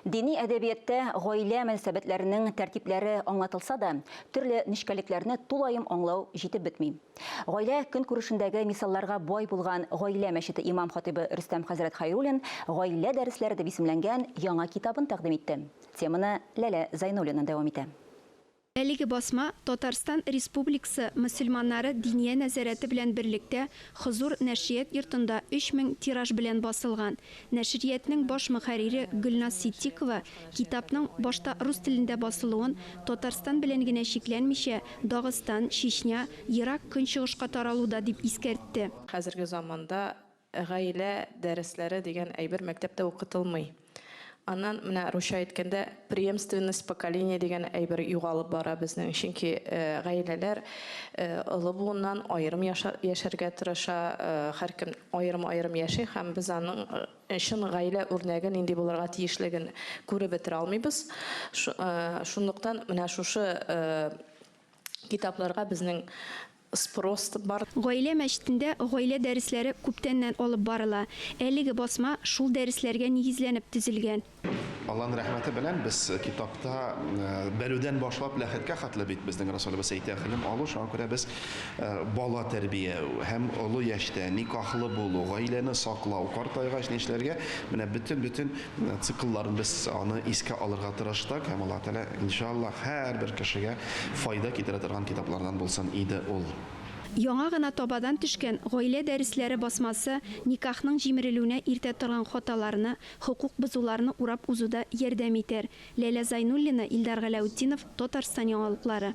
Дини әдәбияттә гаилә мөнәсәбәтләренең тәртипләре аңлатылса да, төрле нечкәлекләрне тулаем аңлау җитеп бетми. Гаилә көнкүрешендәге мисалларга бай булган Гаилә мәчете имам-хатыйбы Рөстәм хәзрәт Хәйруллин Гаилә дәресләре дип исемләнгән яңа китабын тәкъдим итте. Теманы Ләлә Зайнуллина дәвам итә. Әлеге басма Татарстан Республикасы мөселманнары Диния нәзарәте белән берлектә Хозур нәшрият йортында 3000 тираж белән басылган. Нәшриятнең баш мөхәррире Гөлназ Ситдикова китапның башта рус телендә басылуын Татарстан белән генә чикләнмичә, Дагыстан, Чечня, Ерак Көнчыгышка таралуда дип искәртте. Хәзерге заманда Гаилә дәресләре дигән әйбер мәктәптә укытылмый. Аннан, менә русча әйткәндә, преемственность поколения дигән әйбер югалып бара безнең. Чөнки гаиләләр олы буыннан аерым яшәргә тырыша, һәркем аерым-аерым яши һәм без аның чын гаилә үрнәге нинди булырга тиешлеген күреп бетерә алмыйбыз. Шунлыктан менә шушы китапларга безнең спрос бар. Гаилә мәчетендә гаилә дәресләре күптәннән алып барыла. Әлеге басма шул дәресләргә нигезләнеп төзелгән. Алланың рәхмәте белән без китапта бәлүдән башлап ләхеткә хәтле бит безнең Расулыбыз әйтә, гыйлем алу, шуңа күрә без бала тәрбия һәм олы яшьтә никахлы булу, гаиләне саклау, картайгач нишләргә, менә бөтен-бөтен циклларын без аны искә алырга тырыштык һәм Аллаһ Тәгалә, иншаллаһ, һәрбер кешегә файда китерә торган китаплардан булсын иде ул. Яңа гына табадан төшкән Гаилә дәресләре басмасы никахның җимерелүенә илтә торган хаталарны, хокук бозуларны урап узуда ярдәм итәр. Ләлә Зайнуллина, Илдар Галәүтдинов, Татарстан яңалыклары.